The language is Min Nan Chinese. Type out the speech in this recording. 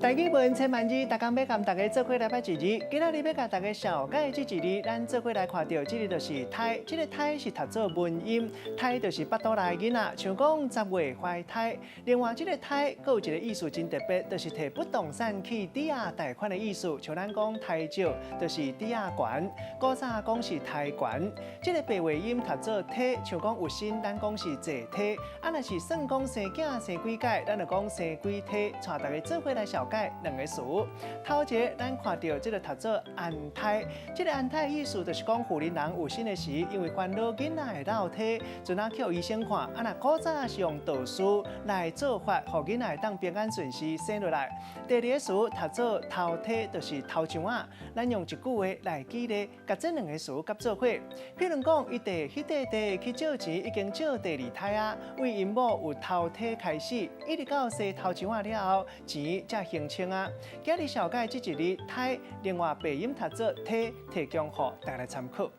台語文千萬字，逐工欲共大家做伙來捌一字。今仔日欲共大家紹介這一字，咱做伙來看著，這个就是胎，這个胎是讀做文音，胎就是腹肚內囡仔，像講10月懷胎。另外，這个胎閣有一个意思真特別，就是提不動產去抵押貸款的意思。像咱講貸借，就是抵押權。古早講是胎權。這个白話音讀做梯，像講有身，咱講是坐梯。啊，若是算講生囝生幾擺，咱就講生幾梯。帶大家做伙來紹介兩個詞。頭一个，咱看著這个讀做安胎，這个安胎的意思就是講婦人人有身的時，因為煩惱囡仔會落胎，陣仔去予醫生看。啊，若古早是用道士來做法，予囡仔會當平安順時生落來。第二個詞讀做頭胎，就是頭像仔。咱用一句話來舉例，共這兩個詞佮做伙。譬如講，伊第彼塊地去借錢，已經借第二胎啊，為𪜶某有頭胎開始，一直到生頭像仔了後，錢才還清啊。今日紹介這一字胎，另外白音讀做梯，提供予大家來參考。